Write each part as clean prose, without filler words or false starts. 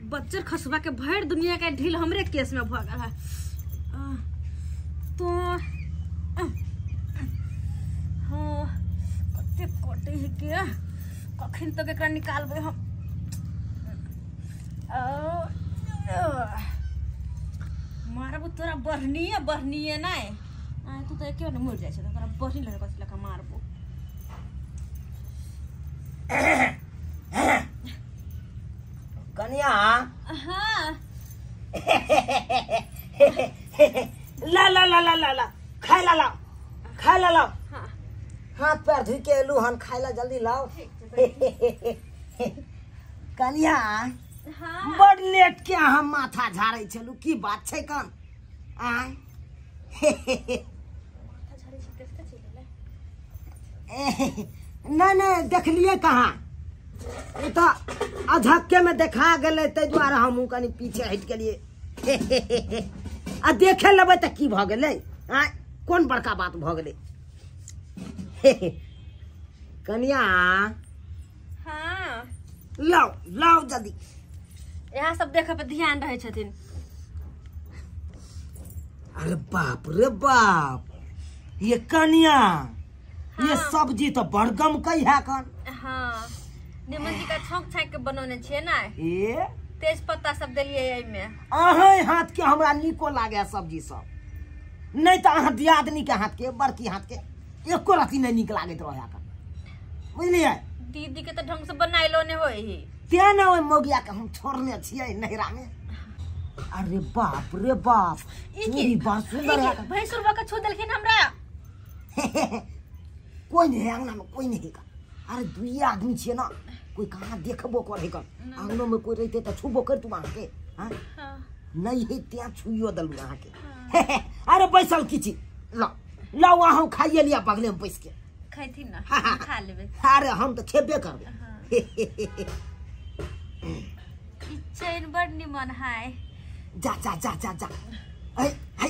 बच्चर खसबा के भर दुनिया के ढील हमरे केस में भ गेल है। तो हाँ कते कटे है के कखन तक एकरा निकालबै हम। मारबो तोरा बढ़नीए बढ़नीए नै आ तू त एके ने मर जाइ छै तोरा बढ़नी लगे कथि लका मारबो। कनिया हाँ ला ला ला ला ला ला खाय ला ला खाय ला ला। हाँ हाथ पैर धोइ के एलू हन खाय ला जल्दी लाओ। कनिया हाँ बड़ लेट के अहाँ माथा झाड़ै छलू की बात छै कन आय माथा झाड़ै छी देखते चलि एलै। नहि नहि देखलियै कहाँ ओ तऽ अधक्के में देखा गेलै ताहि दुआरे हमहूँ कनि पीछे हटि गेलियै। आ देखे लेबै तऽ की भऽ गेलै आँय कोन बड़का बात भऽ गेलै। कनिया हाँ लाओ लाओ जल्दी। यहाँ सब देखे पर ध्यान रहे छथिन। अरे बाप रे बाप ये कनिया हाँ। ये सब्जी तो बड़ गमकै है कन। हाँ निमन जी का छौंक छाँक के बनौने छियै ने ए तेज पत्ता सब देलियै एहिमे। अहाँ हाथ के हमरा नीको लागे सब्जी सब नहीं तो अहाँ दियादनी के हाथ के बड़की हाथ के एको रति नहीं नीक लागैत रहे कन बुझलियै। दीदी के तो ढंग से बनाइलो नहीं होई ही तें ने ओहि मौगिया के हम छोड़ने छियै नैहरा में। अरे बाप रे बाप ई बड़ सुंदर है भैंसुर बका छू देलखिन हमरा। कोई नहीं है अंगना में कोई नहीं है। अरे दुई आदमी छियै ना कोई कहाँ देखबो करे कन अंगनो में कोई रहते त छूबो कर तू अहाँ के। हाँ नहीं है त्या छुइयो दलू अहाँ के। अरे बैसल की छी ला लाओ अहाँ खाइए लिया बगले में बैस के खैथिन ना खा लेबै। अरे हम त खेबे करबै। ई चैन बड़ निमन है। जा जा जा जा जा है है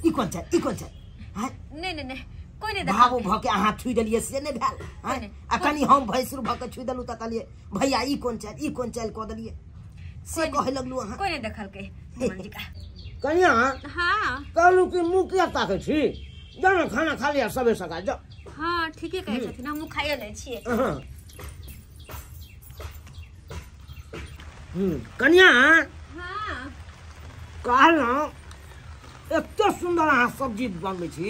ई कोन छै ई कोन छै हैं नहीं नहीं नहीं कोई नहीं देखा। भावो भ के अहाँ छुइ देलियै से नहीं भेल हैं आ कनी हम भैंसुर भ के छुइ देलु त कहलियै भैया ई कोन छै ई कोन चाल क देलियै से कहै लगलु अहाँ। कोई नहीं देखलकै निमन जी का। कनिया हां कहलु कि मुँह किया ताकै छी जा ना खाना खा लिया सबे सका जा। हां ठीके कहै छथिन हमहूँ खाइए लै छियै। कनिया हां कहलहुँ एते सुंदर अहाँ सब्जी बनबै छी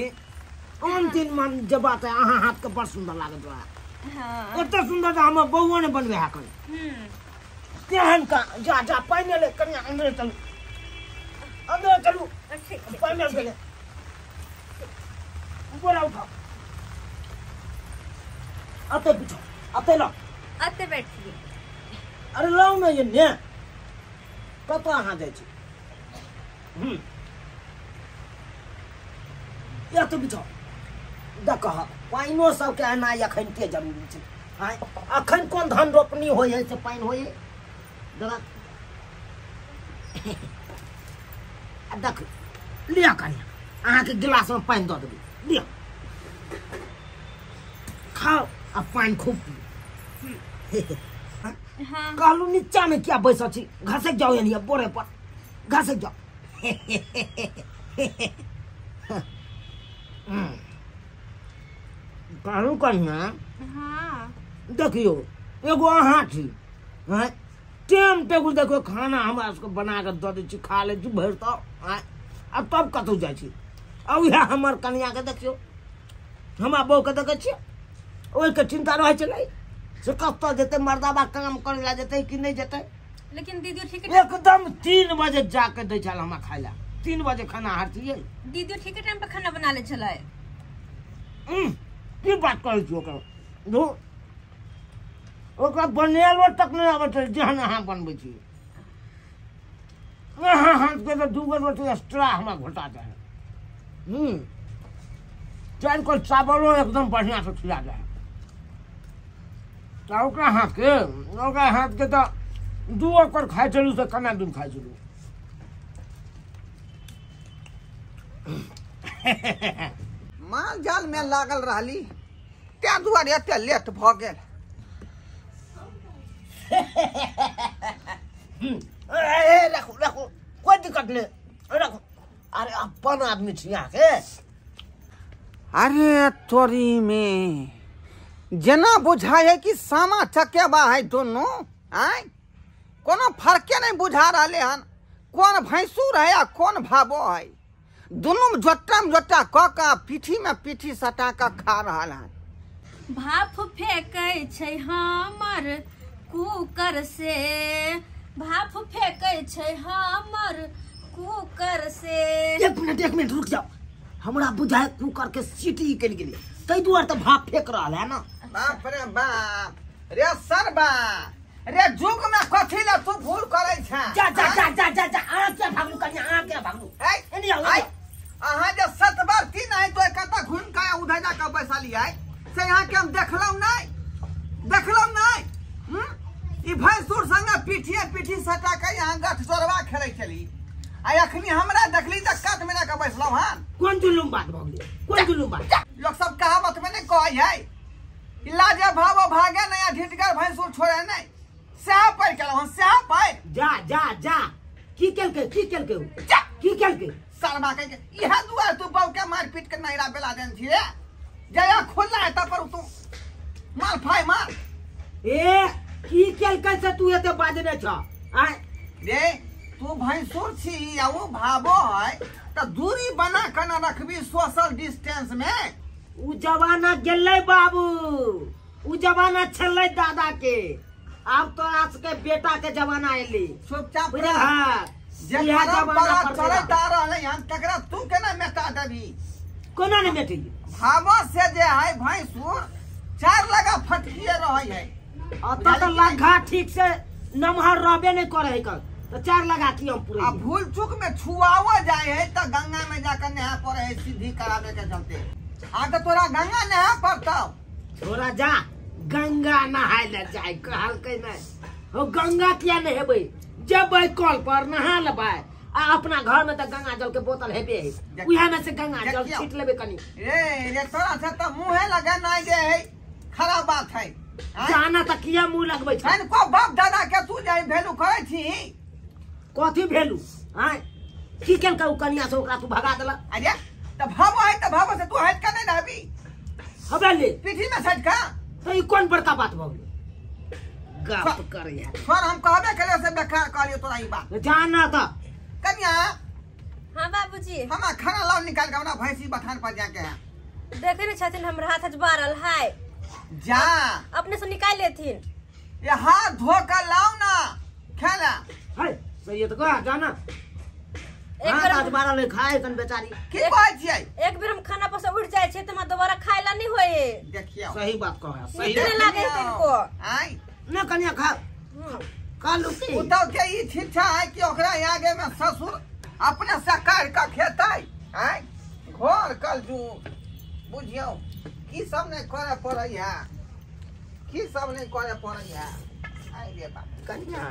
आन दिन मन जबा तऽ अहाँ हाथ के बड़ सुंदर लागैत रहे। हाँ एते सुंदर तऽ हमर बौओ ने बनबै है कन तेहन का जा जा पानि ले कनिया अंदर चलू अंदर चलू पानि ले बोरा उठाओ अते बिछो अते लो अते बैठिए। अरे लाउ ने ये ने कतऽ अहाँ जाइ छी। या तो बिछो देख पानिओ सबके एनाइ अखन के जरूरी छै आँय अखन कोन धान रोपनी होइ है से पानि होइ है देख आ देख लिअ कनिया अहाँके गिलासमे पानि दऽ देबै लिअ खाओ आ पानि खूब पियू। कहलू नीचा में क्या बैसल छी घसक जाओ एनिया बोरे पर घसक जाओ। कहलू कनिया हाँ देखियो एगो अहाँ छी हैं टाइम टेबुल देखियो खाना हमरा सबके बना के दऽ दै छी खा लै छी भरि तऽ आँय आ तब कतहु जाइ छी। आ उएह हमर कनियाके देखियो हमरा बहूके देखै छियै ओहिके चिन्ता रहै छलै से कतऽ जेतै मर्दाबा काम करै लए जेतै कि नहि जेतै। लेकिन दीदी ठीक एकदम 3 बजे जाके दै छल हमरा खाय लए 3 बजे खाना हारतियै। दीदी ठीक टाइम पर खाना बना लै छलै। की बात करै छी ओकरा ओकरा बनेलो तक नहि आबै छै जेहन अहाँ बनबै छी। अहाँ हाथके तऽ 2 गो रोटी एक्स्ट्रा हमरा घोटा जाइ है 4 गो चावलो एकदम बढ़िआँ से खिला जाइ है। आ ओकरा हाथके तऽ 2 ओकर खाइ छलहुँ से केना दिन खाइ छलहुँ। माल जाल में लागल रहली तै दुआरे एते लेट भऽ गेल। अपन आदमी छी अहाँ के। अरे तोरी में जेना बुझाय है कि सामा चकेबा है दोनों, आय कोनो फर्के नहीं बुझा रहले हन, कौन भैंसुर है आ कौन भाबो है। दोनों में जोटा में जोटा क के पीठी में पीठी सटा के खा रहल हन। भाप फेंकै छै हमर कुकर से, भाप फेंकै छै हमर कुकर से। एक मिनट रुक जाओ, हमरा बुझाय कुकर के सीटी निकलि गेलै, ताहि दुआरे तऽ भाप फेंक रहल है ना। बाप रे बाप रे सरबा रे, जुग में कथी ले तू भूल करै छै। जा जा जा जा जा जा, अहाँ किया भागलू कनिया, अहाँ किया भागलू? एनी आओ, अहाँ जे 7 बार 3 आइ तो कतऽ घुमि के उधर जा के बैसलियै से यहाँ के हम देखलहुँ नहीं, देखलहुँ नहीं। ई भैंसुर संगे पीठिए पीठी सटा के यहाँ गठ जोड़वा खेलै छली, आ अखनी हमरा देखली तऽ कात में के बैसलहुँ हन। कोन जुलुम बात भऽ गेलै, कोन जुलुम बात? लोक सब कहावत में नहीं कहै है कि लाजे भावो भागे नहीं आ ढिटगर भैंसुर छोड़े नहीं, सएह पढ़ि गेलहुँ हन, सएह पढ़ि। जा जा जा, की केलकै, की केलकै, की केलकै सरबा कह के? इएह दुआरे तू बहू के मारि पीट के नैरा बेला देने छी रे, जया खुला है तब पर तू मार फाय मार। ए की केलकै से तू एते बाजने छ? आय रे तू भैंसुर छी आ उ भाबो है त दूरी बना के न रखबी सोशल डिस्टेंस में। उ जमाना गेलै बाबू, उ जमाना छलै दादा के, आब तोरा सबके बेटा के जमाना एलै। चुपचाप रह, जे परंपरा चलैत आ रहलै हन तकरा तू केना मेटा देबी? कोना नहि मेटेगी? भाबो से जे है भैंसुर 4 लगा फटकिए रहै है, अतऽ तऽ लग्घा ठीक से नमहर रहबे नहि करै है कल, तऽ 4 लगा की हम पूरे। आ भूल चूक में छुआओ जाय है तऽ गंगा में जाकर नहा पड़े है सिद्धि करावे के चलते। आ तऽ तोरा गंगा नहा पड़तौ। छोरा जा गंगा नहाय ले जाय कहलकै नहि, हो गंगा किया नहेबै, जेबै कल पर नहा लेबै, आ अपना घर में तऽ गंगा जल के बोतल हेबे है, उएह में से गंगा जल छीट लेबै कनी। रे रे तोरा से तऽ मुँहे लगे नहि जे है, खराब बात है। जाना तऽ किया मुँह लगबै छै? को बाप दादा के तू जे वैल्यू करै छी? कथी वैल्यू? आँय की केलकै उ कनिया से, ओकरा तू भगा देलक? अरे तऽ भाबो है तऽ भाबो से तू हटि के नहि रहबी? हबे ले पीठी में सटि के, तऽ ई कोन बड़का बात भऽ गेलै? गप करैया सर, हम कहबे केलियो से बेकार कहलियो तोरा ई बात। जाना तऽ कनिया। हाँ बाबूजी, हमरा खाना लाओ निकाल के, हमरा भैंसी बथान पर जाके है। देखे ने छथिन हमरा हाथ बारल है, जा अपने से निकाल लेथिन। ये हाथ धो के लाओ ना खाना है, सही तो कह जाना। एक बार हाथ बारल है खाए कन बेचारी। की कहै छियै? एक बेर हम खाना पर से उठ जाय छै त हमरा दोबारा खाय ला नहीं होए। देखियौ सही बात कह, सही नहीं लागे तिनको। आय ना कनिया खा कालू की उतौ के ई छिच्छा है कि ओकरा आगे में ससुर अपने से काट के खेतै। आय घर कलजू बुझियौ की सब नहीं करे पड़ै है, की सब नहीं करे पड़ै है। आय रे बाप कनिया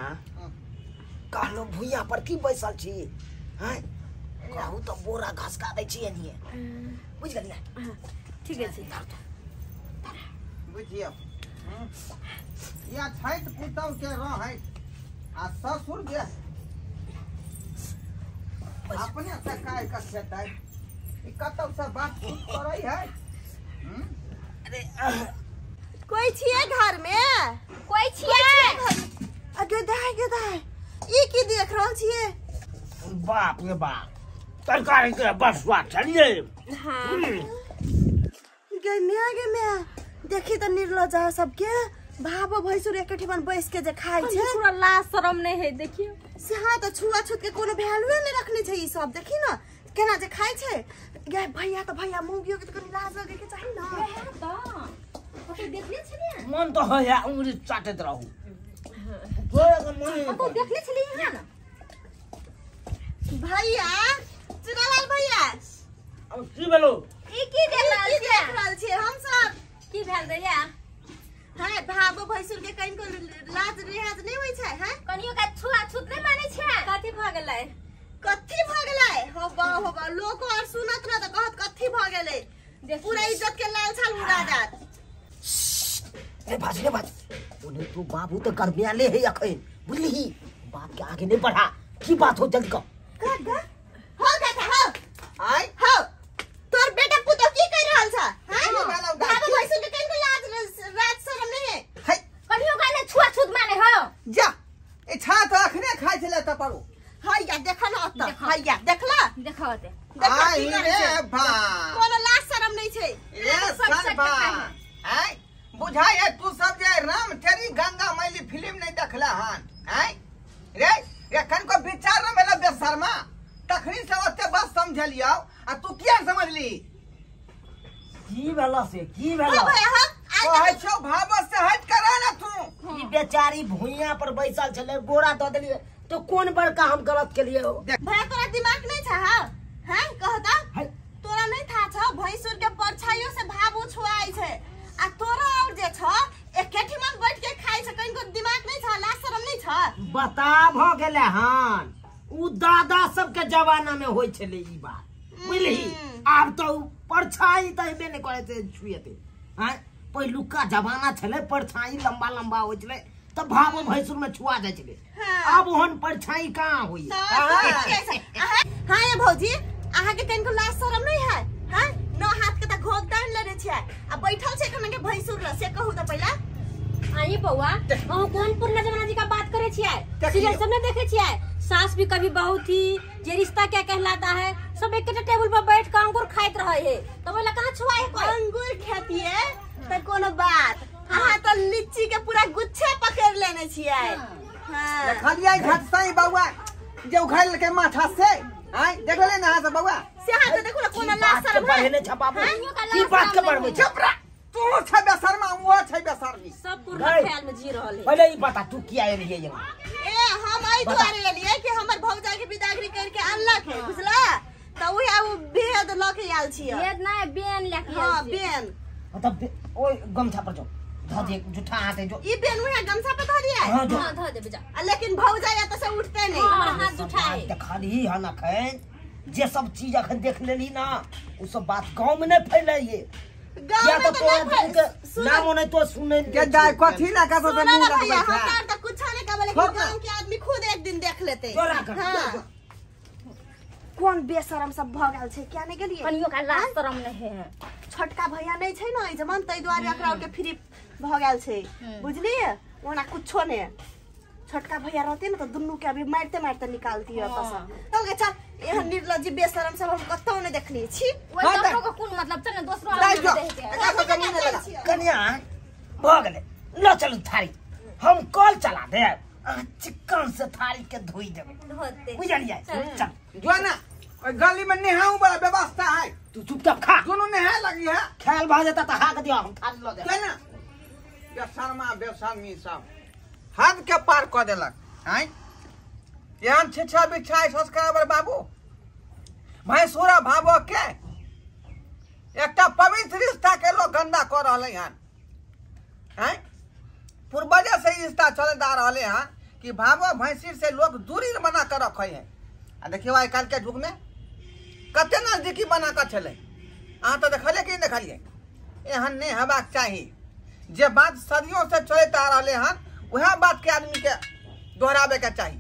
कहलो भुइया पर की बैसल छी? हैं कहू तऽ बोरा घसका दै छी एनिये, बुझ गेलियै? ठीक है छी बुझियौ। या छैत पुतौ के रहै आ ससुर जे अपने से काट के खेतै, ई कतौ से बात करै है। अरे कोई छियै घर में? कोई छियै? अगे दाय गे दाय, ई की देख रहल छियै? बाप रे बाप, तरकारी के बड़ स्वाद छलियै। हाँ गे म्या देखी त निर्लजा सबके भाबो भैंसुर एक ठिमन बैस के जे खाइ छै, पूरा लाज शरम नहीं है। देखियो से हाँ त छुआ छूत के कोनो वैल्यूए नहीं रखने छै ई सब। देखी न केना जे खाइ छै। गे भैया त भैया मौगियो के त कनी लाज लगे के चाही न। त कतौ देखले छलियै? मन त होया उंगली चाटैत रहू। कतौ देखले छलियै यहाँ न? भैया चुनालाल भैया अब की भेलो? ई की देख रहल छियै हम सब? की भेल दैया? हां भाबो भैंसुर के कनिको लाज रिहाज नहीं होई छै? हां कनियो का छुआ छूत नहीं मानै छै। कथी भ गेलै? कथी भ गेलै? हो बा हो बा, लोको और सुनत न त कहत कथी भ गेलै, पूरा इज्जत के लाल छाल उड़ा जात। रे बाज रे बाज, ओने तो बाबू त गर्मिया ले है अखन, बुझलिही? बात के आगे नहीं बढ़ा, की बात हो जल्दी कह। का का हो काका हो। आय हां तोर बेटा पुतो की कर रहल छ? हां भाबो भैंसुर के कनको लाज राज शरम नहीं है। है कनियो का ने छुआ छूत माने हो जा ए छा त अखने खाइ छले त परो। हैया देखा न अत हैया देखला देखावते देखा आई की करे रे छै। बा कोनो लाज शरम नहीं छै। ए सरबा आय बुझाय है तू सब जे राम तेरी गंगा मैली फिल्म नहीं देखला हन। आय रे एखन को विचार न भेला बेशर्मा तखनी से ओते बात समझलियौ आ तू किया समझली? की भेला से की हां भेला? भैया हां कहै छौ भाव से हट कर ना तू। ई बेचारी भुइया पर बैसल छले गोरा दऽ देलियै तो कोन बड़का हम गलत केलियै हो? भैया तोरा दिमाग नहीं छ? हां हां कहता है। तोरा नहीं था छ भैंसुर के परछाइयो से भाबो छुआई छै आ तोरा और जे छ एके ठिमन बैठ के खाइ छ कनको दिमाग नहीं छ लाज शरम नहीं छ? बता भ गेले हन उ दादा सबके जमाना में होय छले ई बात बुझली। आब तो परछाई त हेबे नहीं करे छै छुएते। हां पहिलुका जमाना छले परछाई लंबा लंबा होय छले त भावो भैंसुर में छुआ जाइ छले। हाँ। आब ओहन परछाई कहाँ होई? हां ये भौजी अहाँ के कनको लाज शरम नहीं है? हां नौ हाथ के त घोग तान लेने छै आ बैठल छै कन के भैंसुर ल से कहू त पहिला। आई बौआ अहाँ कोन पुरना जमाना जी का बात करे छियै? सीरियल सब नहीं देखे छियै? सास भी कभी बहू थी जे रिश्ता क्या कहलाता है सब एक टेबल पर बैठ के अंगूर खाइत रहे है तो बोला कहाँ छुआ है कोई? अंगूर खेतिए त कोनो बात अहाँ त लीची के पूरा गुच्छे पकड़ लेने छियै। हां देखलियै झटसई बौआ जे उखाड़ लेलकै माथा से। आय देखले ना से बौआ से हाथ देखू ना कोनो लाज शरम है? बढ़ेने छ बाबू की बात के बढ़बै? चुप रह तू छै बेशर्मा वो छै बेशर्मी सब पुरना ख्याल में जी रहल है। पहिले ई बता तू किया एलियै यहाँ? ए हम एहि दुआरे एलियै कि हमर भौजाई के बिदागरी करके अनलक है बुझला त उहे उ भेद ल के आयल छियै। भेद नै बेन ले के हां बेन मतलब ओइ गमछा पर जो धऽ दे जुठा हाथ है जो ई बेन उहे गमछा पे धऽ दियै। हां जो हां धऽ देबे जा। लेकिन भौजाई एतऽ से उठते नहीं। हमर हाथ जुठा है देखलही हन अखन जे सब चीज अखन देख लेली ना उ सब बात गांव में नहीं फैलाइए। गांव में तो नहीं फैल नाम नहीं तो सुने के दाय कथी लगा सब सुनो मुंह ना लगबै भैया छै। हमरा त कुछ नहीं कहबे लेकिन गांव के आदमी खुद एक दिन देख लेते। हां कोन बेशरम सब भ गेल छै क्या नहीं गेलिए? कनियो का लाज शरम नहीं है। छोटका भैया नहीं छै न जमन तै दुआरे एकरा और के फ्री भ गेल छै बुझलिए ओना कुछो ने छोटका भैया रहते न त दुन्नू के अभी मारते मारते निकालती है ओतऽ से। चल गे चल एहन निर्लज्ज बेशरम सब हम कतौ नहीं देखली छी। ओइ दोसरो के कोन मतलब चल न दोसरो आदमी देखे कनिया भ गेलै ल चलू थारी हम कल चला देब अहाँ चिकन से थारी के धोई देबै बुझलियै? चल जो ना ओइ गली में नहाऊ वाला व्यवस्था है तू चुपचाप खा दुनू नहाए लगी है खायल भ जेता त हाक दियो हम थारी ल देब। के ना बेशर्मा बेशर्मी सब हद के पार क देलक। आय एहन छिछा बिछाई संस्कार बाबू भैंसुरा भाबो के एकटा पवित्र रिश्ता के लोग गंदा कर रहले हन। आय पूर्वजे से रिश्ता चलत आ रहले हन कि भाबो भैंसिर से लोग दूरी बना कर रखे है। आ देखियो आइ काल्हि के युग में कते नजदीकी बना कर छलै। अहाँ तो देखलियै कि नहीं देखलियै? एहन नहीं हेबाक चाही। जे बात सदियों से चलैत आ रहले हन वएह बात के आदमी के दोहराबे के चाही।